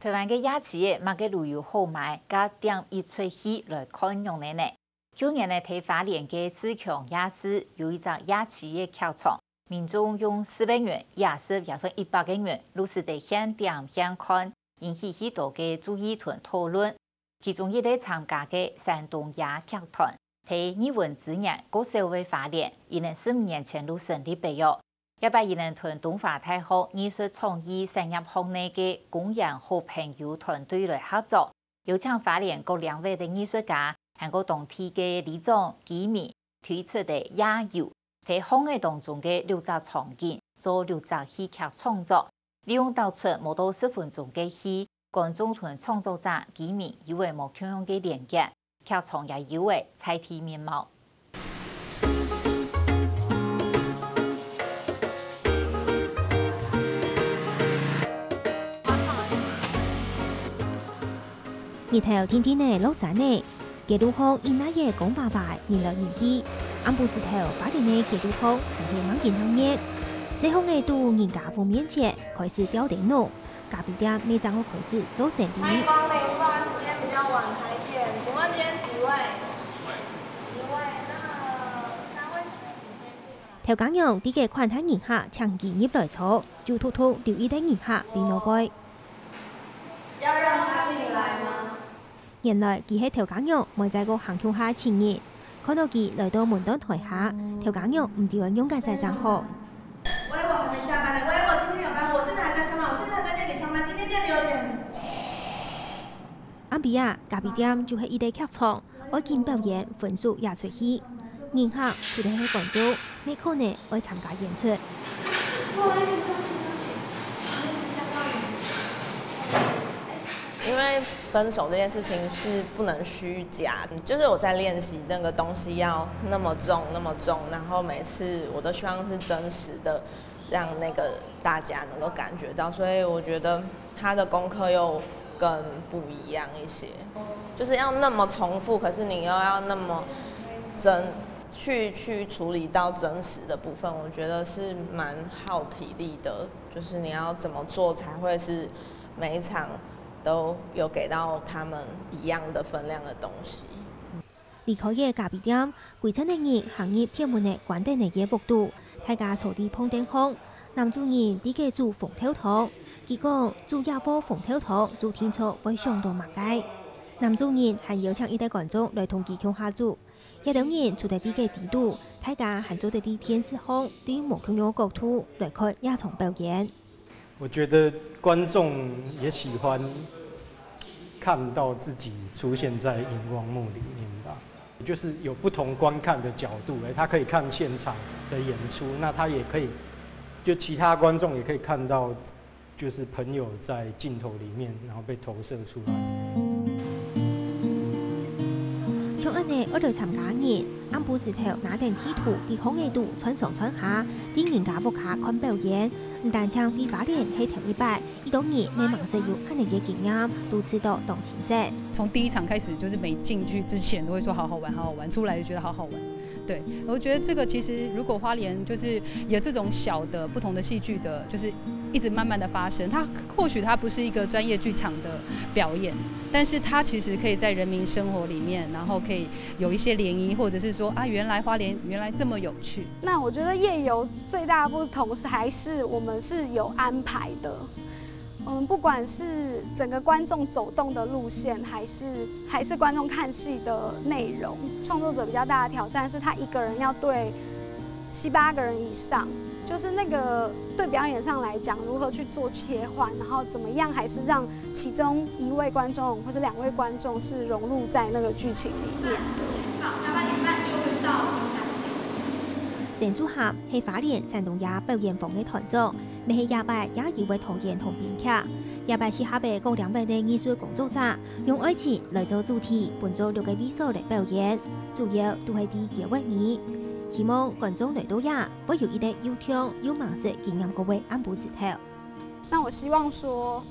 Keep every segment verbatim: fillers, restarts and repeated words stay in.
臺灣个夜市仔麼个旅遊好買，該點一齣戲來看仰仔呢？舊年仔在花蓮个自強夜市有一隻夜市仔劇場，民眾用四百元，夜市也算一百個銀，就使得現點現看，引起許多个注意同討論。其中一個參加个山東夜劇團，在藝文資源較少个花蓮，佢等十五年前就成立了喲。 這擺佢等同東華大學藝術創意產業學系个公園好朋友團隊來合作，邀請花蓮各領域个藝術家，還過當地个里長、居民推出个夜遊，在巷仔當中个六隻場景做六隻戲劇創作，利用兜出無到十分鐘个戲，觀眾同創作者、居民有了無共樣个連結，劇場也有了在地面貌。 日頭定定仔落山咧，街路項人來仔光粄粄，人來人去。暗晡時頭，花蓮个街路項還係滿人行列。細巷仔肚人家屋面前開始吊燈籠，咖啡店乜正好開始做生理。歡迎光臨，不好意思，今天比較晚開店，請問今天幾位？十位，那三位先生請先進來。頭家娘在該款待人客請佢入來坐，就獨獨留一個人客在外背。 要讓他進來嗎？原來佢係頭家娘，妹仔个行鄉下个親人。看到佢來到門端臺下，頭家娘毋知愛仰結煞正好。喂，我還沒下班呢。喂，我今天有班，我現在還在上班，我現在還在店裡上班，今天店裡有點……暗晡夜，咖啡店就係一個劇場， 愛緊表演分手這齣戲。人客除了係觀眾，乜可能愛參加演出。不好意思，對不起，對不起，不好意思，嚇到你。因為分手這件事情是不能虛假，就是我在練習那個東西要那麼重，那麼重，然後每次我都希望是真實的，讓那個大家能夠感覺到，所以我覺得他的功課又更不一樣一些，就是要那麼重複，可是你又要那麼真，去，去處理到真實的部分，我覺得是蠻耗體力的，就是你要怎麼做才會是每一場都有給到他們一樣的分量的東西。 離開个咖啡店，歸陣个人行入鐵門仔關等个屋肚，大家坐在膨凳項。男主人在該煮紅豆湯，佢講煮夜泡紅豆湯就定著會想到麼个。男主人還邀請一兜觀眾來同佢共下煮。這兜人除了在該圍堵，大家還做得在電視項對無共樣个角度來看這場表演。 我覺得觀眾也喜歡看到自己出現在螢光幕裡面吧，就是有不同觀看的角度，欸，他可以看現場的演出，那他也可以，就其他觀眾也可以看到，就是朋友在鏡頭裡面，然後被投射出來。像恁仔愛來參加个人，暗晡時頭拿等地圖在巷仔肚穿上穿下，在人家屋下看表演， 毋單淨在花蓮係頭一擺，一兜人乜吂識有恁仔个經驗，都試著當新鮮。從第一場開始，就是每進去之前都會說好好玩，好好玩，出來就覺得好好玩。對，我覺得這個其實如果花蓮就是有這種小的不同的戲劇的，就是一直慢慢的發生，它或許它不是一個專業劇場的表演，但是它其實可以在人民生活裡面，然後可以有一些漣漪，或者是說啊，原來花蓮原來這麼有趣。那我覺得夜遊 最大的不同是，還是我們是有安排的。嗯，不管是整個觀眾走動的路線，還是，還是觀眾看戲的內容，創作者比較大的挑戰是他一個人要對七八個人以上，就是那個對表演上來講，如何去做切換，然後怎麼樣還是讓其中一位觀眾或者兩位觀眾是融入在那個劇情裡面。好，那八點半就會到金三角。曾淑涵係花蓮山東夜表演坊个團長，乜係這擺夜遊个導演同編劇。這擺適合个各領域个藝術工作者，用愛情來做主題，分做六個位所來表演，主要都係在街尾尾。希望觀眾來到這，會有一個又暢又吂識經驗過个暗晡時頭。 那我希望說，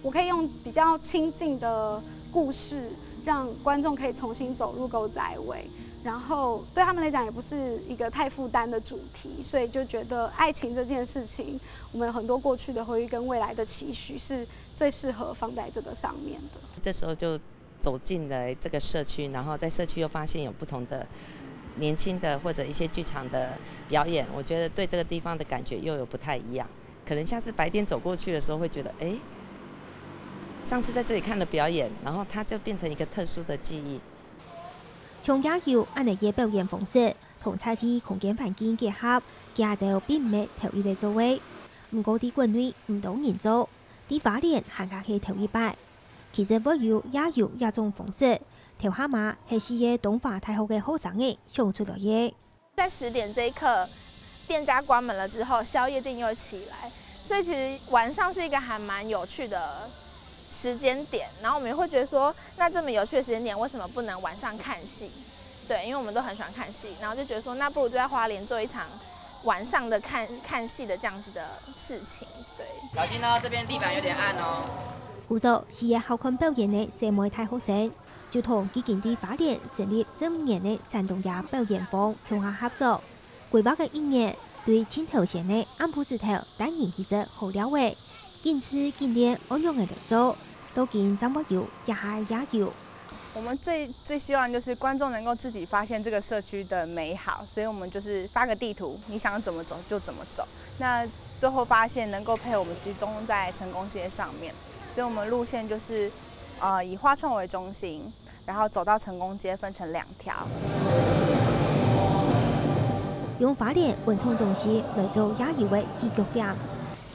我可以用比較親近的故事，讓觀眾可以重新走入狗仔尾。然后对他们来讲也不是一个太负担的主题，所以就觉得爱情这件事情，我们有很多过去的回忆跟未来的期许是最适合放在这个上面的。这时候就走进了这个社区，然后在社区又发现有不同的年轻的或者一些剧场的表演，我觉得对这个地方的感觉又有不太一样。可能下次白天走过去的时候，会觉得，哎，上次在这里看的表演，然后它就变成一个特殊的记忆。像野遊恁仔个表演方式，同在地空間環境結合，佢兜並毋係頭一个做个。毋過在國內毋多人做，在花蓮還較係頭一擺。其實會有野遊這種方式，頭下嘛係四个東華大學个學生仔想出來个。在十點這一刻，店家關門了之後，宵夜店又會起來，所以其實晚上是一個還蠻有趣的時間點。然後我們也會覺得說，那這麼有趣的時間點，為什麼不能晚上看戲？对，因为我们都很喜欢看戏，然后就觉得说，那不如就在花莲做一场晚上的看看戏的这样子的事情。对，小心哦，这边地板有点暗哦。故所，四个好看表演个細妹大學生，就同已經在花蓮成立十五年个山東夜表演坊共下合作，規劃个一年，對盡頭前个暗晡時頭單人戲食好料个，緊試緊練愛仰仔來做，到今正會有這下个野遊。 我们最最希望就是观众能够自己发现这个社区的美好，所以我们就是发个地图，你想怎么走就怎么走。那最后发现能够陪我们集中在成功街上面，所以我们路线就是呃以花创为中心，然后走到成功街分成两条。用花蓮文創中心來做野遊个起腳點，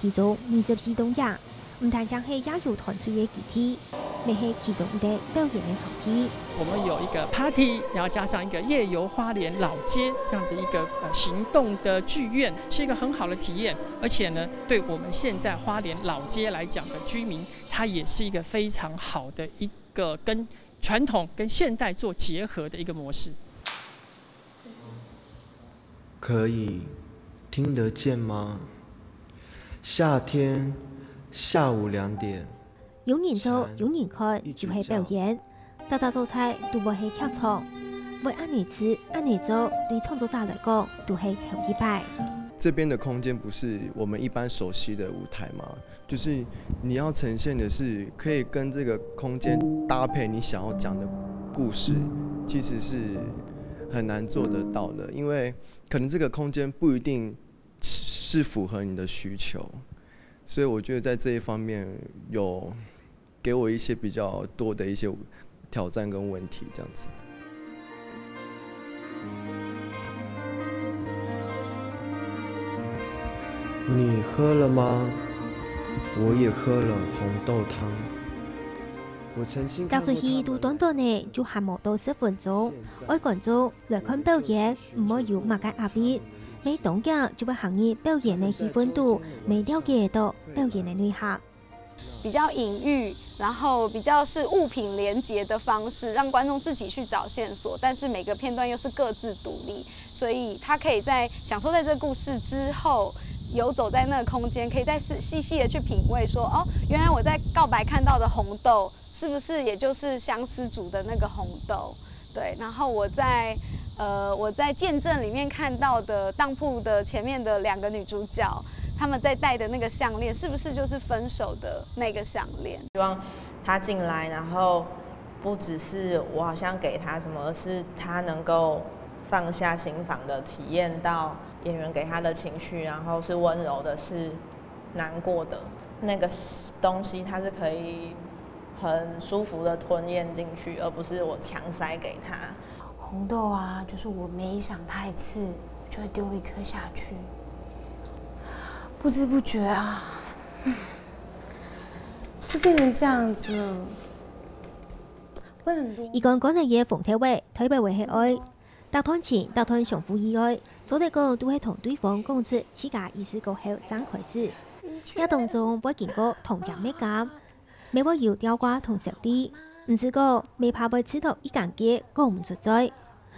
其中二十四棟夜 毋單淨係野遊團隊个基地，乜係其中一個表演个場地。我们有一个 party，然后加上一个夜游花莲老街这样子一个呃行动的剧院，是一个很好的体验。而且呢，对我们现在花莲老街来讲的居民，它也是一个非常好的一个跟传统跟现代做结合的一个模式。可以听得见吗？夏天下午两点，有人做，有人看，就係表演。大家做菜都會係劇場，會恁仔試、恁仔做，對創作者來講，都係頭一擺。这边的空间不是我们一般熟悉的舞台吗？就是你要呈现的是可以跟这个空间搭配你想要讲的故事，其实是很难做得到的，因为可能这个空间不一定是符合你的需求，所以我觉得在这一方面有给我一些比较多的一些挑战跟问题这样子。你喝了吗？我也喝了红豆汤。我曾经踏出去都短短个，就還無到十分鐘，愛觀眾來看表演，毋會有麼个壓力。每當日就會行入表演个氣氛肚，乜了解到表演个內涵。 比较隐喻，然后比较是物品连结的方式，让观众自己去找线索，但是每个片段又是各自独立，所以他可以在享受在这个故事之后，游走在那个空间，可以再细细的去品味说，哦，原来我在告白看到的红豆，是不是也就是相思竹的那个红豆？对，然后我在呃我在见证里面看到的当铺的前面的两个女主角，她们在戴的那个项链，是不是就是分手的那个项链？希望他进来，然后不只是我好像给他什么，而是他能够放下心房的体验到演员给他的情绪，然后是温柔的，是难过的那个东西，他是可以很舒服的吞咽进去，而不是我强塞给他。红豆啊，就是我每想它一次，我就会丢一颗下去，不知不觉啊，就变成这样子了。一罐罐个个红豆仔，代表个係愛。逐段情、逐段相互意外，做得講都係同對方講出自家意思過後正開始。這當中會經過糖鹹蜜甘，乜會有調瓜同小弟，毋係講乜怕會試著一間隔講毋出嘴。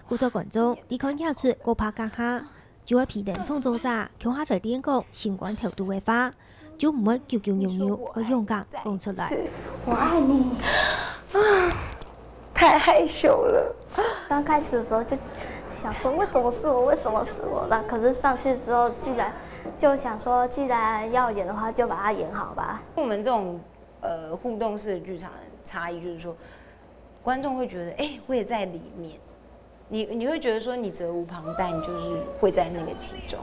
故所觀眾在看演出過拍該下， 就會陪等創作者共下來練講心肝頭肚个話，就毋會勼勼扭扭，愛勇敢講出來。我愛你。太害羞了。刚开始的时候就想说，为什么是我？为什么是我？那可是上去之后，既然就想说，既然要演的话，就把它演好吧。我们这种呃互动式的剧场的差异，就是说，观众会觉得，哎、我也在里面。你你会觉得说你责无旁贷，你就是会在那个其中，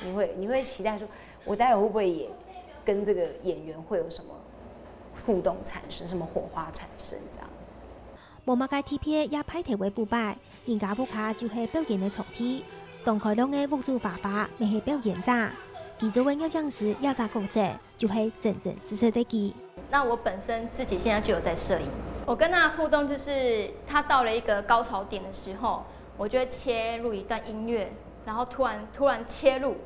你会你会期待说，我待会会不会也跟这个演员会有什么互动产生，什么火花产生这样。無麼个特別也派頭个舞擺，人家屋下就係表演个場地。當開朗个屋主花花，乜係表演者。佢做个攝影師這隻角色，就係真真實實个佢。那我本身自己现在就有在摄影，我跟他的互动就是他到了一个高潮点的时候，我就会切入一段音乐，然后突然突然切入，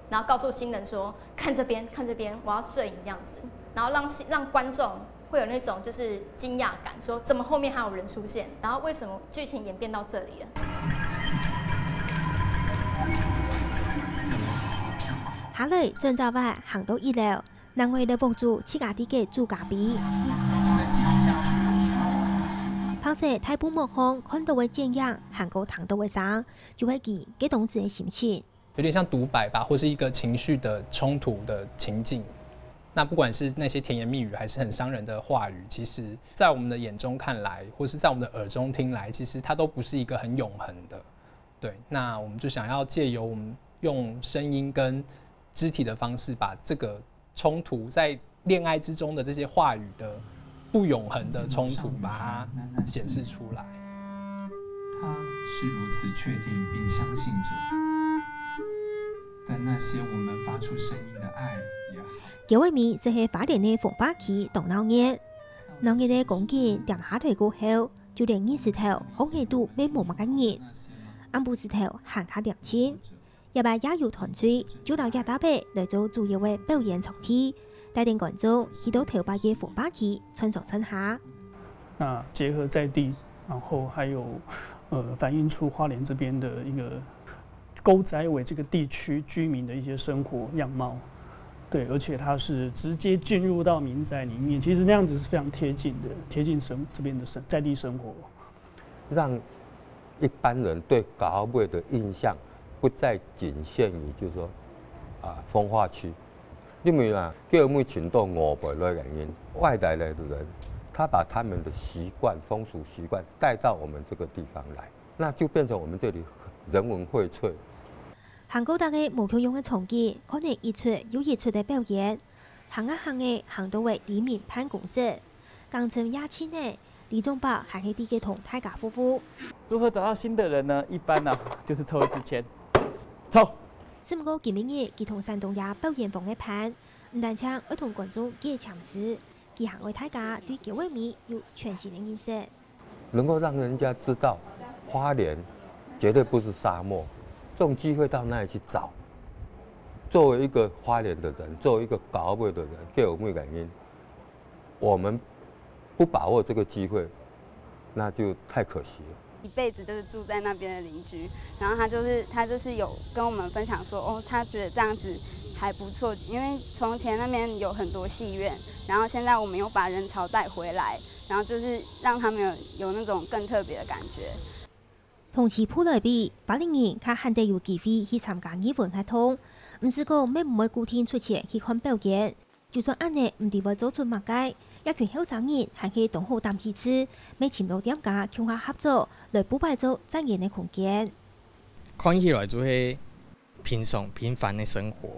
然后告诉新人说看这边看这边，我要摄影这样子，然后让让观众会有那种就是惊讶感，说怎么后面还有人出现，然后为什么剧情演变到这里了？下來轉隻彎行到一樓，另外个屋主自家在該煮咖啡。平時大屏幕項看到个剪影，還過聽到个聲，就係佢該當時个心情。有点像獨白吧，或是一个情绪的冲突的情境。那不管是那些甜言蜜语，还是很伤人的话语，其实在我们的眼中看来，或是在我们的耳中听来，其实它都不是一个很永恒的。对，那我们就想要借由我们用声音跟肢体的方式，把这个冲突在恋爱之中的这些话语的不永恒的冲突，把它显示出来。他是如此确定并相信着，但那些我们发出声音的爱也好，九月尾就係花蓮个風化期當鬧熱，鬧熱个光景恬下來過後，就連日時頭巷仔肚乜無麼个人，暗晡時頭還較恬靜。這擺也有團隊就摎這搭位來做主要个表演場地，帶領觀眾去到頭擺个風化期穿上穿下。那结合在地，然后还有呃反映出花莲这边的一个古早味这个地区居民的一些生活样貌。对，而且它是直接进入到民宅里面，其实那样子是非常贴近的，贴近生这边的生在地生活。让一般人对高尾的印象不再仅限于就是说啊风化区，因为啊，高尾群到外背来个人，外来来的人，他把他们的习惯、风俗习惯带到我们这个地方来，那就变成我们这里人文荟萃。行過逐个無共樣个場景，看著一齣又一齣个表演。行啊行仔，行到位黎明辦公室，剛正也盡仔，李總編還係在該同大家服務。如何找到新的人呢？一般呢、就是抽一支签，抽。只毋過今晡日佢同山東爺表演方个伴，毋單淨愛同觀眾解簽詩，佢還愛大家對九尾尾有全新个認識。能够让人家知道花莲绝对不是沙漠，这种机会到哪里去找？作为一个花莲的人，作为一个高尾的人，给我们感觉，我们不把握这个机会，那就太可惜了。一辈子就是住在那边的邻居，然后他就是他就是有跟我们分享说，哦，他觉得这样子还不错，因为从前那边有很多戏院，然后现在我们又把人潮带回来，然后就是让他们有有那种更特别的感觉。同西部來比，花蓮人較罕得有機會去參加藝文活動，毋使講乜毋會固定出錢去看表演。 就算恁仔毋知會做出麼个，這群後生人還係當好膽去試，乜尋到店家共下合作，來布擺做展演个空間。看起來就係平常平凡个生活，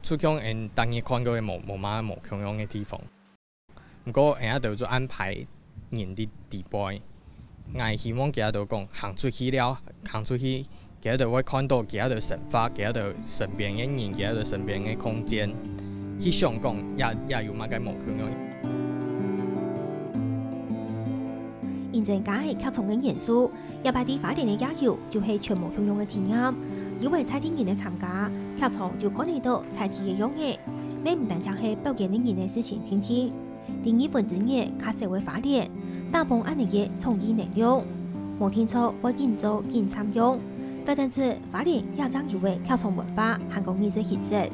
就像𠊎逐日看過个無無麼無共樣个地方。毋過𠊎兜就安排人佇底背。 𠊎希望佢兜講行出去了，行出去，佢兜會看到佢兜生活，佢兜身邊个人，佢兜身邊个空間，去想講也也有麼个無共樣。因為加係劇場个元素，這擺在花蓮个夜遊就係全無共樣个體驗。有位在地人个參加，劇場就看得到在地个樣仔，乜毋單淨係表演个人个事情定定。 在藝文資源較少个花蓮，打幫恁仔个創意能量，無定著會緊做緊參用，發展出花蓮也正有个劇場文化還過藝術氣質。